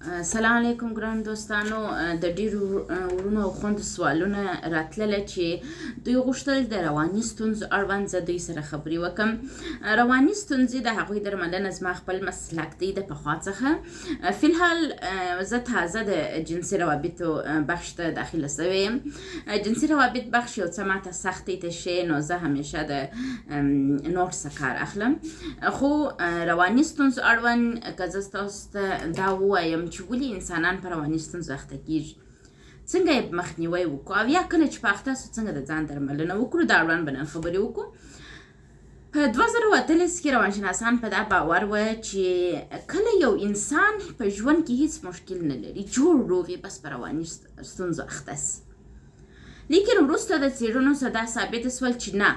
سلام علیکم ګران دوستانو، د ډیرو ورونو او خوندو سوالونه راتلله چې دوی غوښتل د رواني ستونزو اړوند زه دوی سره خبرې وکم. رواني ستونزې د هغوی درملنه زما خپل مسلک دی د پخوا څخه. فلحال زه تازه د جنسي روابطو بخش ته داخله شوې یم. جنسي روابط بخش یو څه ماته سخت دی تشریح، نو زه همیشه د نوټ څخه کار اخلم. خو رواني ستونزو اړوند که زه ستاسو ته دا ووایم چې ولې انسانان په رواني ستونزو اخته کیږي، څنګه یې مخنیوی وکړو، او یا کله چې په اخته سو څنګه د ځان درملنه وکړو، دا اړوند به نن خبرې وکړو. په 2018 کې روانشناسان په دا باور وه چې کله یو انسان په ژوند کې هیڅ مشکل نه لري، جوړ روغ یې، بس په رواني ستونزو اخته سي. لیکن وروسته د څېړنو څخه دا ثابته سول چې نه،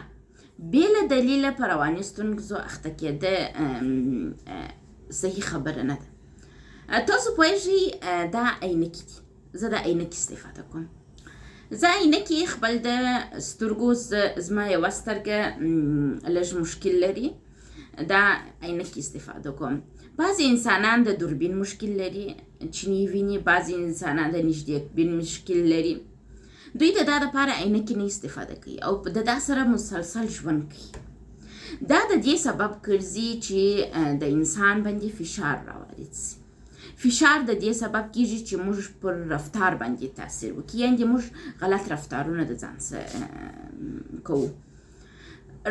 بې له دلیله په رواني ستونزو اخته کېده صحیح خبره نه ده. تاسو پوهېږئ دا عینکې دي، زه دا عینکې استفاده کوم. زه عینکې خپل د سترګو، زما یوه سترګه لږ مشکل لري، دا عینکې استفاده کوم. بعضې انسانان د دوربین مشکل لري چې نه ویني، بعضې انسانان د نږدې بین مشکل لري، دوی د دا دپاره عینکې نه استفاده کوي او د دا سره مسلسل ژوند کوي. دا د دې سبب ګرځي چې د انسان باندې فشار راوارد سي. فشار د دې سبب کیږي چې موږ پر رفتار باندې تاثیر وکړي، یعنې موږ غلط رفتارونه د ځان سره کوو.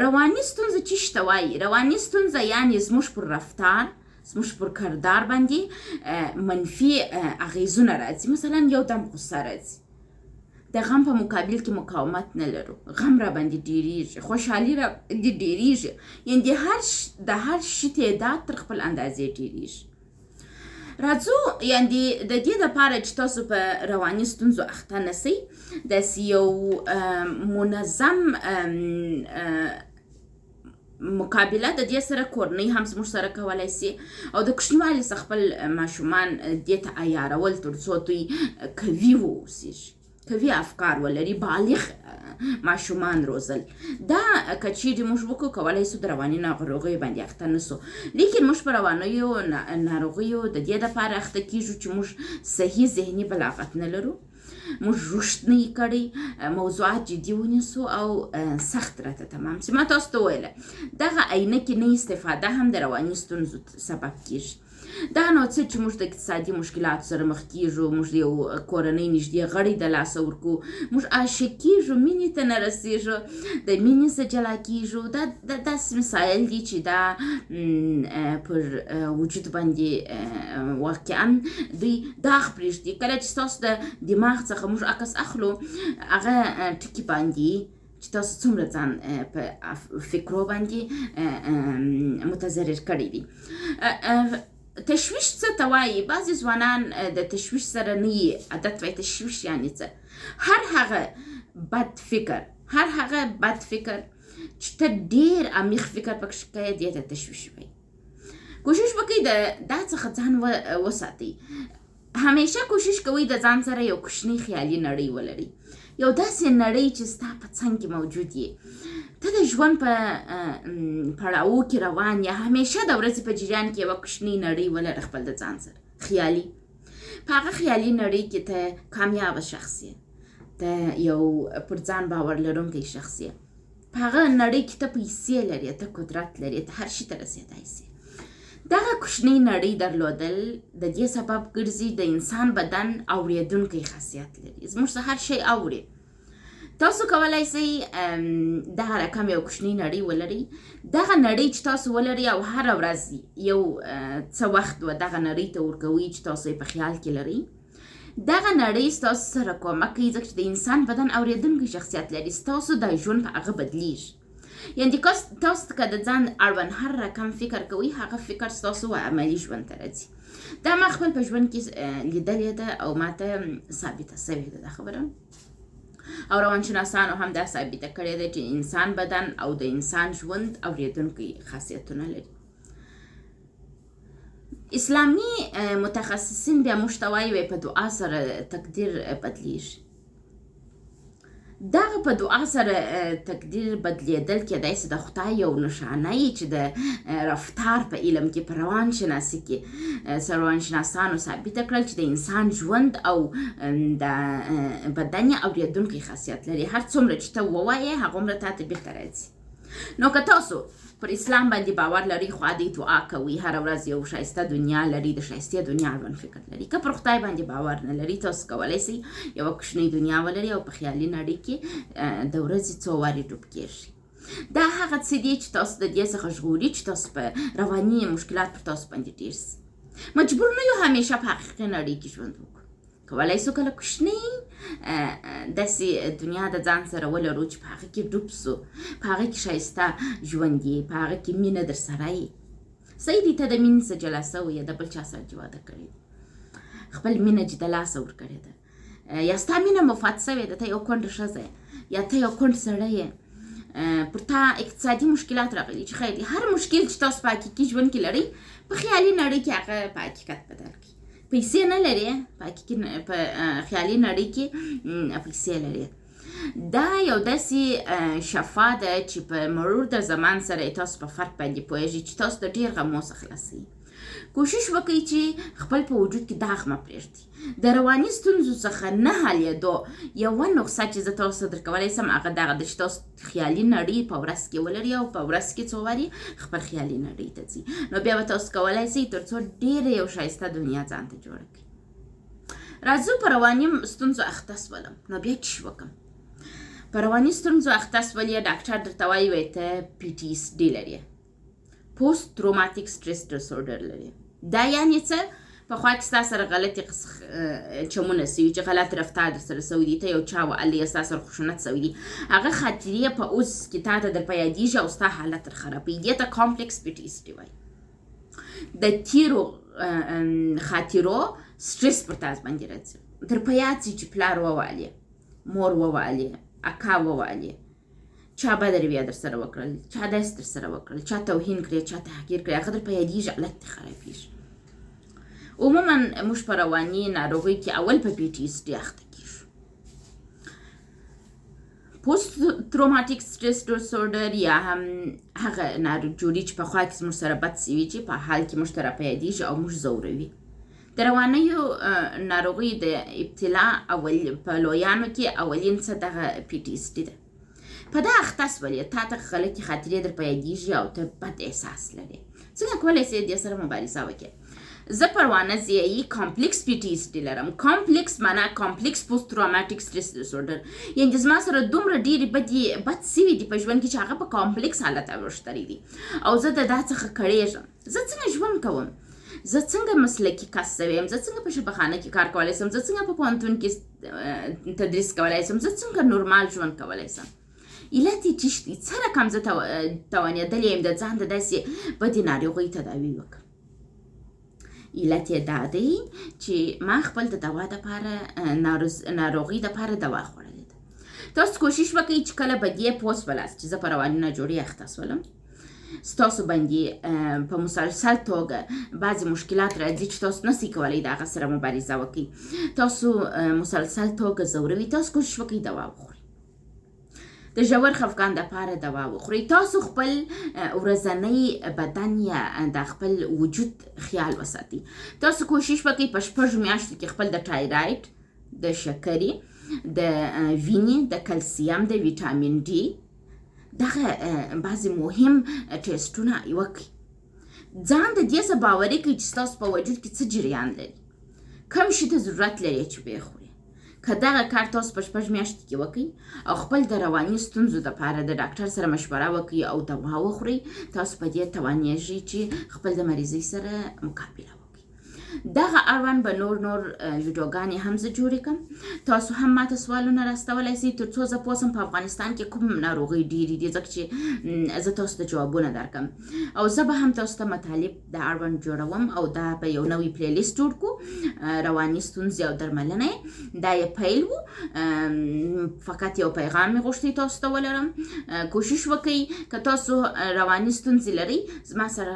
رواني ستونزه چې ته وایي، رواني ستونزه یعنې زموږ پر رفتار، زموږ پر کردار باندې منفي اغیزونه راځي. مثلا یو دم غوسه راځي، د غم په مقابل کې مقاومت نه لرو، غم را باندې ډیریږي، خوشحالي را باندې ډیریږي، یعنې د هر شي تعداد تر خپل اندازې ډیریږي. راځو یعنې د دې دپاره چې تاسو په رواني ستونزو اخته نه سئ، داسې یو منظم مقابله د دې سره کورنۍ هم زموږ سره کولای سي، او د کوچنیوالي څخه خپل ماشومان دې ته عیارول تر څو دوی قوي واوسیږي، قوي افکار ولري، بالغ ماشومان روزل. دا که چیرې موږ وکړو کولای سو د رواني ناروغیو باندې اخته نه سو. لیکن موږ په روانیو ناروغیو د دې دپاره اخته کیږو چې موږ صحیح ذهني بلاغت نه لرو، موږ رشد نه یې کړی، موضوعات جدي ونیسو او سخت راته تمام سي. ما تاسو ته وویله دغه عینکې نه استفاده هم د رواني ستونزو سبب کیږي. دا نو څه چې موږ د اقتصادي مشکلاتو سره مخ کیږو، موږ یو کورنۍ نږدې غړی د لاسه ورکو، موږ عاشق کیږو، مینې ته نه رسیږو، د مینې څخه جلا کیږو. دا داسې مسایل دي چې دا پر وجود باندې واقعا دوی داغ پرېږدي. کله چې ستاسو د دماغ څخه موږ عکس اخلو، هغه ټکي باندې چې تاسو څومره ځان په فکرو باندې متضرر کړی دی. تشویش څه ته وایي؟ بعضې ځوانان د تشویش سره نه یي عادت وایي. تشویش یعنې څه؟ هر هغه بد فکر، هر هغه بد فکر چې ته ډېر عمیق فکر پکښې کوې، دې ته تشویش وایي. کوشش وکړئ د دا څخه ځان وساتئ. همیشه کوشش کوئ د ځان سره یو کوچنۍ خیالي نړۍ ولرئ، یو داسې نړۍ چې ستا په څنګ کې موجود یې، ته د ژوند په پړاوو کې روان یې، همیشه د ورځې په جریان کې یوه کوچنۍ نړۍ ولره خپل د ځان سره خیالي. په هغه خیالي نړۍ کې ته کامیابه شخص یې، ته یو پر ځان باور لرونکی شخص یې، په هغه نړۍ کې ته پیسې لرې، ته قدرت لرې، ته هر شي ته رسېدای سې. دغه کوچنۍ نړۍ درلودل د دې سبب ګرځي د انسان بدن اورېدونکی خاصیت لري، زموږ څه هر شی اوري. تاسو کولای سئ دغه رقم یو کوچنۍ نړۍ ولرئ. دغه نړۍ چې تاسو ولرئ او هره ورځ یو څه وخت و دغه نړۍ ته ورکوئ چې تاسو یې په خیال کې لرئ، دغه نړۍ ستاسو سره کومک کوي، ځکه چې د انسان بدن اورېدونکی شخصیت لري، ستاسو د ژوند په هغه بدلیږي. یعنې تاسو که د ځان اړوند هر رقم فکر کوئ، هغه فکر ستاسو عملي ژوند ته راځي. دا ما خپل په ژوند کې لیدلې ده او ما ته ثابته سوې ده دا خبره، او روانشناسانو هم دا ثابته کړې ده چې انسان بدن او د انسان ژوند اورېدونکی خاصیتونه لري. اسلامي متخصصین بیا موږ ته وایي په دعا سره تقدیر بدلیږي. دغه په دعا سره تقدیر بدلیدل کېدای شي د خدای یو نښانه وي چې د رفتار په علم کې، په روان شناسي کې روانشناسانو ثابته کړل چې د انسان ژوند او د بدن یې اورېدونکی خاصیت لري. هر څومره چې ته ووایې هغومره تا ته بیرته راځي. نو که تاسو پر اسلام باندې باور لرئ، خو دی دعا کوئ، هره ورځ یو ښایسته دنیا لري، د ښایستې دنیا اړوند فکر لري. که پر خدای باندې باور نه لري، تاسو کولی شئ یوه کوچنۍ دنیا ولري او په خیالي نړۍ کې د ورځې څو وارې ډوب کېږئ. دا هغه څه دي چې تاسو د دې څخه ژغوري چې تاسو په رواني مشکلات پر تاسو باندې ډېر سي. مجبور نه یو همیشه په حقیقي نړۍ کې ژوند وکړو. کولای سو کله کوچنۍ داسې دنیا د ځان سره ولرو چې په هغه کې ډوب سو، په هغه کې ښایسته ژوند یې، په هغه کې مینه در سره یې. صحیح دی، ته د مینې څخه جلا سوی یې، د بل چا سره دې واده کړی دی، خپل مینه دې د لاسه ورکړې ده، یا ستا مینه مفات سوې ده، ته یو کونډه ښځه یې یا ته یو کونډ سړی یې، پر تا اقتصادي مشکلات راغلي چې خیر دی، هر مشکل چې تاسو په حقیقي ژوند کې لرئ په خیالي نړۍ کې هغه په حقیقت بدل کړئ. پیسې نه لرې، په حقیقي په خیالي نړۍ کې پیسې لرې. دا یو داسې شفا ده چې په مرور د زمان سره تاسو په فرق باندې پوهېږئ چې تاسو د ډېر غمو څخه خلاصوي. کوشش وکړئ چې خپل په وجود کې داغ مه پرېږدئ. د رواني ستونزو څخه نه حلېدو یوه نسخه چې زه تاسو ته درکولی شم هغه دغه ده چې تاسو خیالي نړۍ په ورځ کې ولرئ او په ورځ کې څو وارې خپل خیالي نړۍ ته ځئ، نو بیا به تاسو کولی شئ تر څو ډېره یو ښایسته دنیا ځان ته جوړه کړئ. راځو په رواني ستونزو اخته سولم، نو بیا څه وکړم؟ په رواني ستونزو اخته سولې، ډاکټر درته وایي وایي ته پي ټي اس ډي لرې، پوسټ تروماتیک سټریس ډسورډر لري. دا یعنی څه؟ په خوا کې ستا سره غلطې چمونه سوي چې غلط رفتار در سره سوی دی، ته یو چا وهلی یا ستا سره خشونت سوی دی، هغه خاطرې په اوس کې تا ته در په یادېږي او ستا حالت در خرابوي. دې ته کامپلیکس پي ټي اس ډي وایي. د تیرو خاطرو سټریس پر تاسو باندې راځي، در په یاد سي چې پلار ووالې، مور ووالې، اکا ووالې، چا بده رویه در سره وکړل، چا داسې در سره وکړل، چا توهین کړې، چا تحقیر کړې، هغه در په یادېږي، حالت دې خرابېږي. عموما موږ په رواني ناروغۍ کې اول په پي ټي اس ډي اخته کېږو. پوسټ تروماتیک سټریس ډسورډر یا هم هغه ناجوړي چې پخوا کې زموږ سره بد سوي چې په حال کې موږ ته را په یادېږي او موږ ځوروي. د روانیو ناروغیو د ابتلا اول په لویانو کې اولین څه دغه پي ټي اس ډي ده. په دا اخته سولې، تا ته غلطې خاطرې در په یادېږي او ته بد احساس لرې. څنګه کولی سې دې سره مبارزه وکړې؟ زه پروانه ضیایي کامپلیکس پي ټي اس ډي لرم. کامپلیکس معنا کامپلیکس پوسټ تروماتیک سټریس ډسورډر، یعنې زما سره دومره ډېرې بدې بد سوي دي په ژوند کې چې هغه په کامپلیکس حالت اوښتلی دی او زه د دا څخه کړېږم. زه څنګه ژوند کوم؟ زه څنګه مسلکي کس سوی یم؟ زه څنګه په شفاخانه کې کار کولی سم؟ زه څنګه په پوهنتون کې تدریس کولی سم؟ زه څنګه نورمال ژوند کولی سم؟ علت یې چی دی؟ څه رقم زه توانېدلې یم د ځان د داسې بدې ناروغۍ تداوي وکړم؟ علت یې دا دی چې ما خپل د دوا دپاره ناروغۍ دپاره دوا خوړلې ده. تاسو کوشش وکړئ چې کله به دې پوه سولاست چې زه په رواني ناجوړي اخته سولم، ستاسو باندې په مسلسل توګه بعضې مشکلات راځي چې تاسو نسئ کولی د هغه سره مبارزه وکړئ، تاسو مسلسل توګه ځوروي، تاسو کوشش وکړئ دوا وخورئ، د ژور خفګان دپاره دوا وخورئ. تاسو خپل ورځنی بدن یا د خپل وجود خیال وساتئ. تاسو کوشش وکړئ په 6 میاشتو کې خپل د ټایرایډ، د شکرې، د وینې، د کلسیم، د ویټامین ډي دغه بعضې مهم ټیسټونه وکړئ. ځان د دې څه باوري کړئ چې ستاسو په وجود کې څه جریان لري، کوم شي ته ضرورت لري چې ویې خورئ. که دغه کار تاسو په 6 میاشتو کې وکړئ او خپل د رواني ستونزو دپاره د ډاکټر سره مشوره وکړئ او دوا وخورئ، تاسو په دې توانېږئ چې خپل د مریضۍ سره مقابله وکړئ. دغه اړوند به نور نور ویډیوګانې هم زه جوړې کړم. تاسو هم ماته سوالونه راستولی سئ تر څو زه پوه سم په افغانستان کې کوم ناروغۍ ډېرې دي، ځکه چې زه تاسو ته جوابونه درکړم او زه به هم تاسو ته مطالب د اړوند جوړوم او دا به یو نوی پلی لیست جوړ کړو، رواني ستونزې او درملنه یې. دا یې پیل و، فقط یو پیغام مې غوښتی تاسو ته ولرم. کوشش وکړئ که تاسو رواني ستونزې لرئ زما سره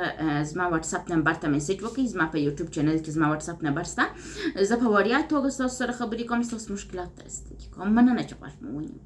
زما واتساپ نمبر ته میسج وکړئ. زما په یوټیوب چینل کې زما واتساپ نمبر شته، زه په وړیا توګه ستاسو سره خبرې کوم، ستاسو مشکلات ته رسیدګي کوم. مننه چې غوږ مو ونیو.